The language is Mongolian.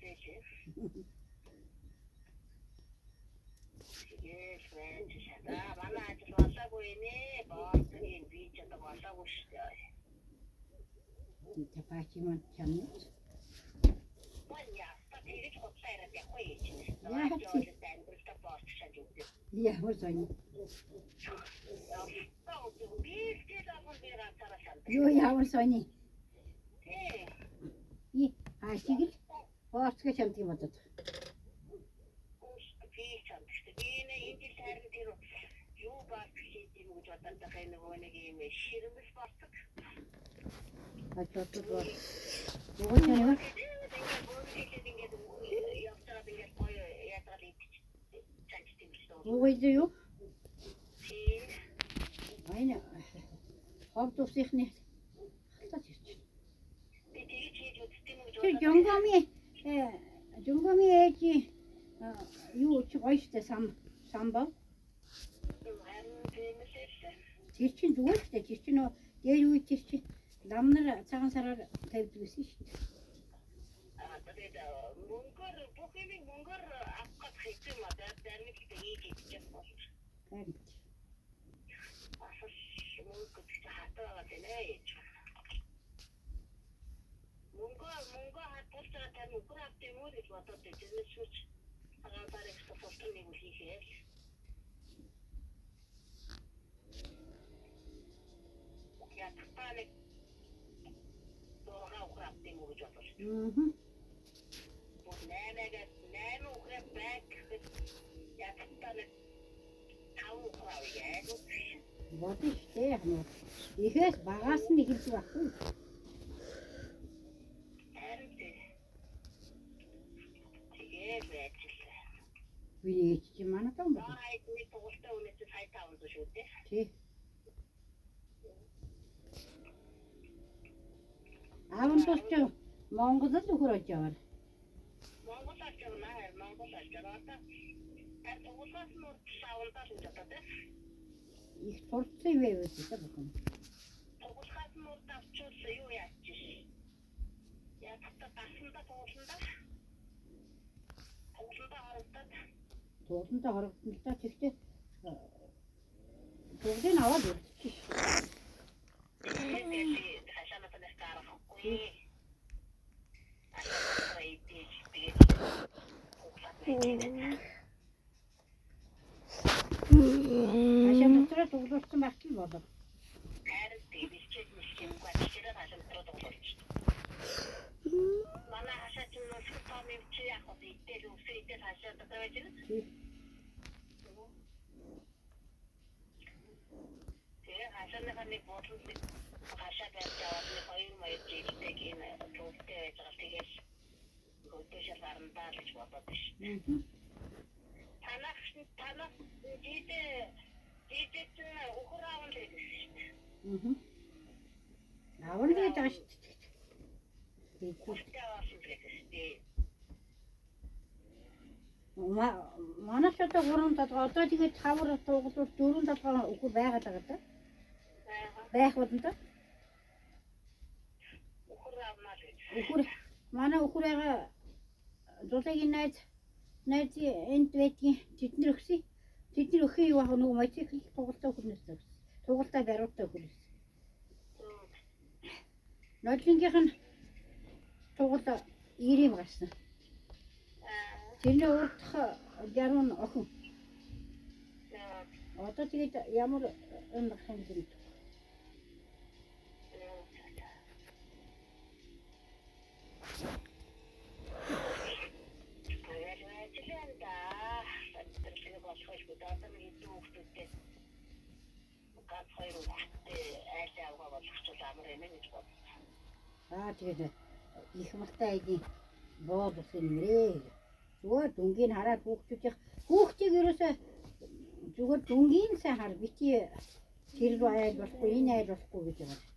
Үзээлээ. Тэгэл байж шатаа. Манай ажил болоогүй нэ. Боолтын би ч одоо болоогүй шүү дээ. Тапачи ман чамна. Мань яста тэгэж худлаа яриад явахгүй юм чинь. Яах вэ? Амьдралдаа боолч шаж өгдөг. Ямар сони. Яста өгдөг. Би л жил болгон би ганцаараа шанддаг. Юу ямар сони. Тий. И хаашиг л боорцгоо чамдгийг юм бодод. Би чамд. Би нэ энэ жил харин тэр юу боолч хийж юм гэж бодоод байгаа нөгөө нэг юм ширмэл боолцог. Очоод боор. Угуул чанаа. Ингээд бөөр хэлээд ингээд явж байгаад ингээд гоё яагаад идчих чанчт юм л дөө. Угуул юу? Тий. Энэ ховд усынхны халтаж ирж. Би тэгж хийж үздэг юм гэж Тэр жонгоми жонгоми ээжи юу чи гоё штэ сам самбав. Харин тийм л л. Тэр чинь зүгээр штэ. Тэр чинь нөө дээр үе тэр чинь ламнар цагаан сараар тавьдаг байсан штэ. Аа тэгээд мөнгөөр бүх юмыг мөнгөөр авах гэж хэцүү юм аа. Зарим нэг хийж идчих болно. Харин. Бас л мөнгө гэдэг чинь хатаа байгаа тийм ээ ээж. Мөнгө хатуулж байгаа тань үхэр авт юм уу гэж бодоод байна. Тэрнээс шүүч цагаан сарыг султан нэг үл хийхээ. Ятгтаа нэг дурга үхэр авт юм уу гэж бодлоо. Аа. Бүр 8-аад 8 үхрээ байг гэхэд ятгтаа нэг 5 үхэр авъя гэж. Бодно штэ яг нь. Ихээс багаас нь эхэлдэг байхгүй. Харин тий. Тэгээд байж л. Би ээж чинь манай таа юм Дор байна. хаяг нэг тугуултай үнэ чинь сая 500 шүү дээ. Тий. Аав нь тус чи Монгол л өхөр олж яваар. Монгол олж явна. Монгол олж явна. Одоо тэр тугуулаас нь урд авандаа л гэж бодоод байна. Их турцсан юм байвал та бүхэн. Тугуулахаас нь урд авчвал юу яач вэ? Ятгта гасанда тууланда. Тууланда хорогдоод Тууландаа хорогдсон л да. Тэгтээ туглыг аваад үлдчих. тэгээд хашаанаас нь гаргахгүй. Хашаанаас идэж тэгээд туглаад байж. Хашаа дотроо туглуулсан байх нь болов. Харин тийм бэлчээд мэлчээгүй тэгэхээр хашаа дотроо туглуулчих. Манай хашаа чинь нөлөг том юм чи яг хөө идэл өсөө идэл хашаа дотроо байж байна. Тий. Тэгээ хашааныхаа нэг бодлон нэг хашаа барьж аваад нэг хоёр моёр жилтэй энэ төвтэй байж байгаа. Тэгэл хөдөөшөл гарна даа л гэж бодоод байна шүү. Аа. Танах танах жидээ жидээ чинь үхэр аавн л гэсэн шүү дээ. Аа. Авна гэж байгаа шүү дээ. Тий. Үхэртэй авсан л гэсэн шүү дээ. Манайч одоо 3 толгой одоо тэгээд хавар туглуул 4 толгой үхэр байгаад байгаа да. Аа. Байх болно да. Үхэр аавнаа л гэж. Үхэр манай үхэр байгаа зулаагийн найз энд байдгийн тэд нар өгсөн. Тэд нар өхөн юу аах нөгөө мотоцикл тугалтай үхэрнээс өгсөн. Тугалтай бариутай үхэрнээс. Нодлингийнх нь тугал 90 юм гарсан. Аа. Тэрний урдах жаруу нь охин. Одоо тэгээд ямар юм гарах юм бэ? Тэгээд ажиллаа да. Тэр болох шүү дээ. Одоо нэг хэдэн хүүхдүүдтэй ганц хоёр хүүхдтэй айл авгаа болгочихвол амар юм гэж бодлоо. Аа тэгээд их малтай айгийн боол ус нэрээ. Зүгээр дүнгийг хараад хүүхдүүдийнх хүүхдийг ерөөсөө зүгээр дүнгийн сайн хар бити тэр рүү айл болохгүй энэ айл болохгүй гэж байгаа.